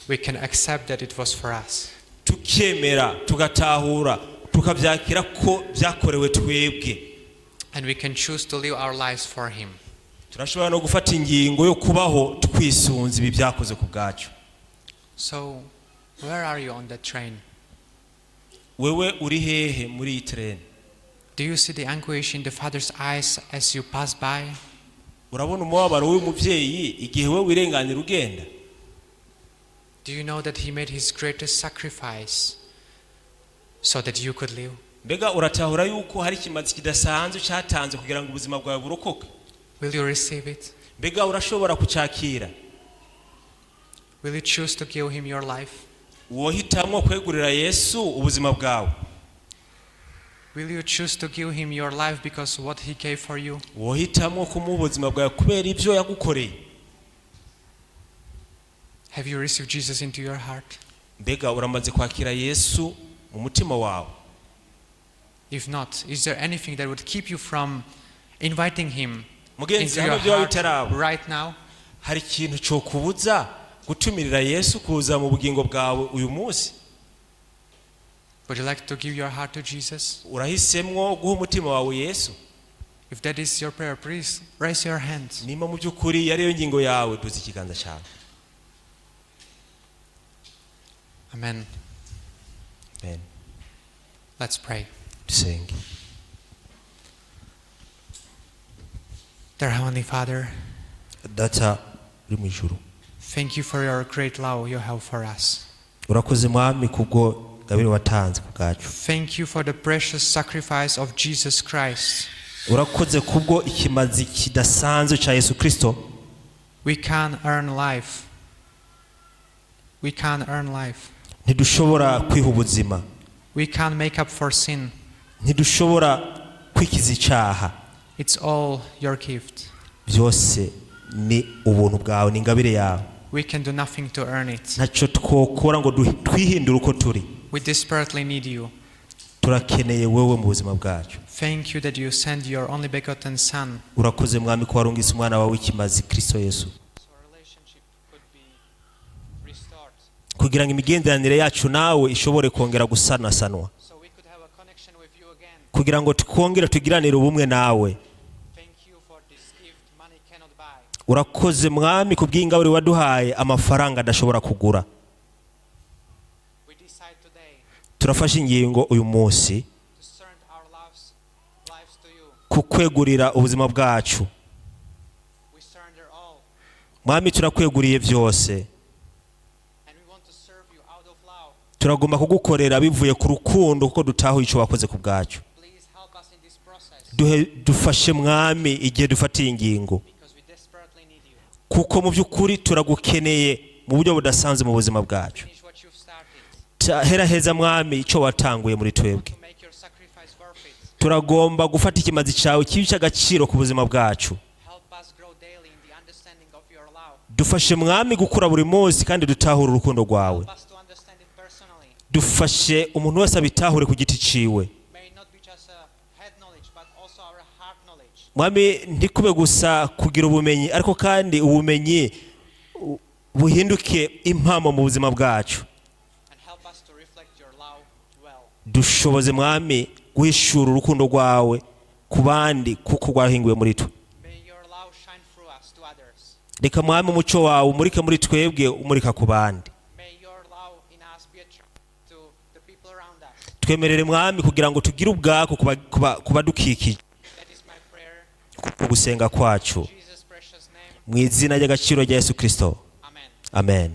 We can accept that it was for us. Tukemera tugatahura tukabyakira ko byakorewe twebwe. And we can choose to live our lives for Him. Turashobora no gufata ingingo yo kubaho twisunze ibi byakoze ku bwacu. So, where are you on that train? Wewe uri hehe muri iyi tereni? Do you see the anguish in the Father's eyes as you pass by? Urabona umubabaro w'umubyeyi igihe we wirenganira ugenda? Do you know that He made His greatest sacrifice so that you could live? Mbega uratahura yuko hari ikimazi kidasanzwe cyatanze kugira ngo ubuzima bwawe burokoke? Will you receive it? Mbega urashobora kucyakira? Will you choose to give Him your life? Wohitamwo kwegurira Yesu ubuzima bwawe? Will you choose to give Him your life because what He gave for you? Wohitamwo kumuha ubuzima bwawe kubera ibyo yagukoreye? Have you received Jesus into your heart? Mbega uramaze kwakira Yesu mu mutima wawe? If not, is there anything that would keep you from inviting Him Mugenzi, into hano your byaba heart bitaraba, right now? hari ikintu cyokubuza gutumirira Yesu kuza mu bugingo bwawe uyu munsi? Would you like to give your heart to Jesus? Urahisemwo guha umutima wawe Yesu? If that is your prayer, please raise your hand. Nimba mu by'ukuri ariyo ngingo yawe, duza ikiganza cyawe. Amen. Amen. Let's pray. Dusenge. Dear Heavenly Father, Data uri mu ijuru, thank you for your great love you have for us. Urakoze Mwami kubwo gabiro watanze ku bwacu. Thank you for the precious sacrifice of Jesus Christ. Urakoze kubwo ikimazi kidasanzwe cya Yesu Kristo. We can earn life. We can't earn life. Ntidushobora kwiha ubuzima. We can't make up for sin. Ntidushobora kwikiza icyaha. It's all your gift. Byose ni ubuntu bwawe, ni ingabire yawe. We can do nothing to earn it. Ntacyo twokora ngo twihindure uko turi. We desperately need you. Turakeneye wewe mu buzima bwacu. Thank you that you send your only begotten Son, Urakoze Mwami ko warungitse umwana wawe w'ikimazi, Kristo Yesu, so our relationship could be restored, kugira ngo imigenderanire yacu nawe ishobore kongera gusanasanwa, so we could have a connection with you again. Kugira ngo twongere tugiranire ubumwe nawe. Thank you for this gift money cannot buy. Urakoze Mwami ku bw'ingabire waduhaye amafaranga adashobora kugura. We decide today Turafashe ingingo uyu munsi to surrender our lives to you. Kukwegurira ubuzima bwacu. We surrender all, Mwami, turakweguriye byose. And we want to serve you out of love. Turagomba kugukorera bivuye ku rukundo kuko dutahuye icyo wakoze ku bwacu. Please help us in this process Duhe dufashe Mwami igihe dufatiye ingingo, because we desperately need you. Kuko mu by'ukuri turagukeneye mu buryo budasanzwe mu buzima bwacu. Finish what you've started. Heraheza Mwami icyo watanguye muri twebwe. To make your sacrifice worth it. Turagomba gufata ikimazi cyawe kibe icy'agaciro ku buzima bwacu. Help us grow daily in the understanding of your love. Dufashe Mwami gukura buri munsi kandi dutahure urukundo rwawe. Help us to understand it personally. Dufashe umuntu wese abitahure ku giti ciwe. May it not be just a head knowledge, but also our heart knowledge. Mwami, ntikube gusa kugira ubumenyi, ariko kandi ubumenyi buhinduke impamo mu buzima bwacu. And help us to reflect your love well. Dushoboze Mwami guhishura urukundo rwawe ku bandi kuko rwahinguwe muri twe. May your love shine through us to others. Reka Mwami umuco wawe umurike muri twebwe umurika ku bandi. May your love in us be attractive to the people around us. Twemerere Mwami kugira ngo tugire ubwako ku badukikije. That is my prayer. Ku gusenga kwacu. In Jesus' precious name. Mu izina ry'agaciro rya Yesu Kirisito. Amen. Amen.